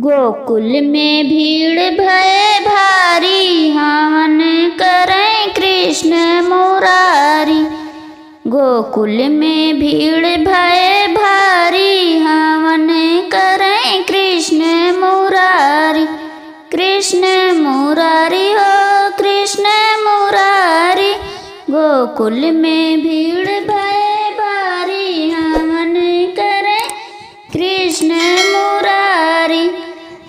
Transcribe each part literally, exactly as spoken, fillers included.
गोकुल में भीड़ भय भारी, हवन करै कृष्ण मुरारी। गोकुल में भीड़ भय भारी, हवन करै कृष्ण मुरारी। कृष्ण मुरारी हो, कृष्ण मुरारी। गोकुल में भीड़ भय भारी, हवन करै कृष्ण मुरारी।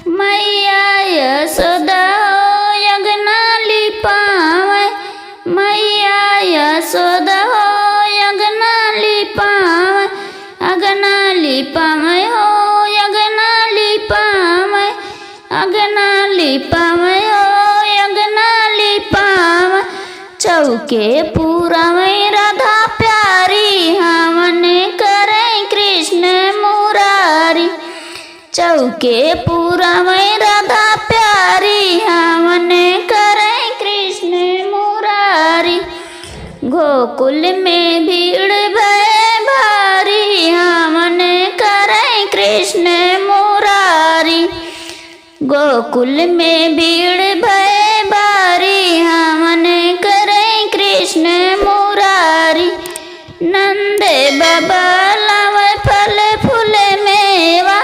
मैया यशोदा हो अंगना लिपावै, मैया यशोदा हो अंगना लिपावै, अंगना लिपावै हो, अंगना लिपावै, अंगना लिपावै हो, अंगना लिपावै। चौके पुरावै राधा प्यारी, हवन करै कृष्ण मुरारी। चौके पुरावै राधा प्यारी, हवन करै कृष्ण मुरारी। गोकुल में भीड़ भय भारी, हवन करै कृष्ण मुरारी। गोकुल में भीड़ भय भारी, हवन करै कृष्ण मुरारी। नंद बाबा लावै फल फूल मेवा,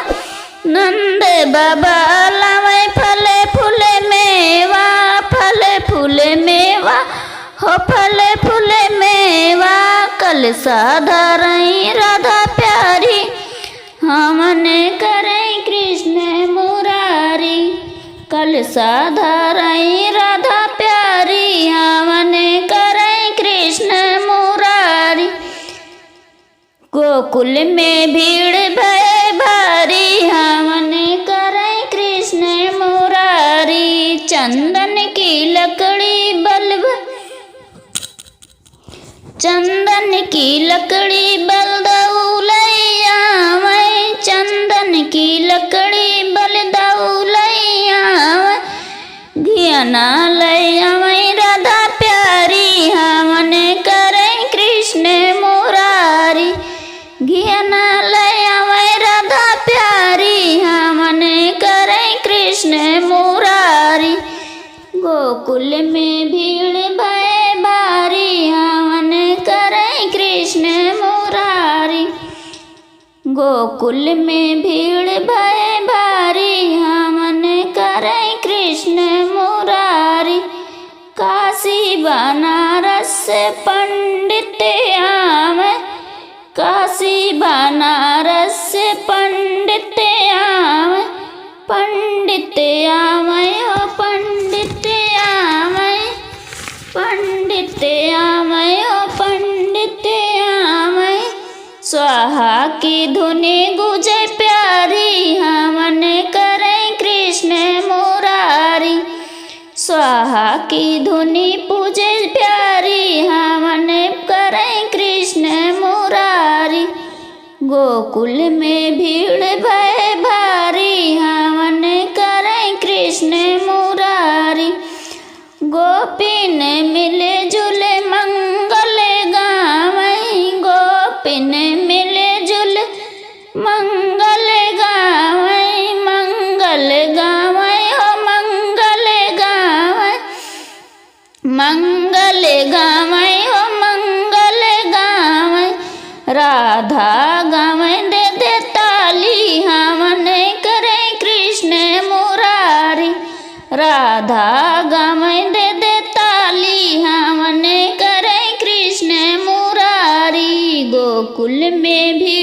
नंद बाबा लावै फल फूल मेवा, फल फूल मेवा हो, फल फूल मेवा। कलसा धरै राधा प्यारी, हवन करै कृष्ण मुरारी। कलसा धरै राधा प्यारी, हवन करै कृष्ण मुरारी। गोकुल में भीड़ भय भारी, हवन करै कृष्ण मुरारी। चंदन की लकड़ी बल्ब, चंदन की लकड़ी बल दऊ लै आवै, चंदन की लकड़ी बल दऊ लै आवै। घियना लै आवै राधा प्यारी, हवन करै कृष्ण मुरारी। घियना लै आवै राधा प्यारी, हवन करै कृष्ण मुरारी। गोकुल में भीड़ भय भारी, हवन करै कृष्ण मुरारी। गोकुल में भीड़ भय भारी, हवन करै कृष्ण मुरारी। काशी बनारस पंडित आवै, काशी बनारस पंडित आवै, पंडित आवै हो, पंडित आवै, पंडित आवै हो, पंडित आवै। स्वाहा की धुनि गूंजै प्यारी, हवन करै कृष्ण मुरारी। स्वाहा की धुनि पूजै प्यारी, हवन करै कृष्ण मुरारी। गोकुल में भीड़ भय भारी, हवन करै कृष्ण मुरारी। गोपिन मिल जुल मंगल गावै, गोपिन मिल जुल मंगल गावै, मंगल गावै हो, मंगल गावै। मंगल गावै हो, मंगल गावै। राधा गावै दे दे ताली, हवन करै कृष्ण मुरारी। राधा गावै दे दे ताली, हवन करै कृष्ण मुरारी। गोकुल में भी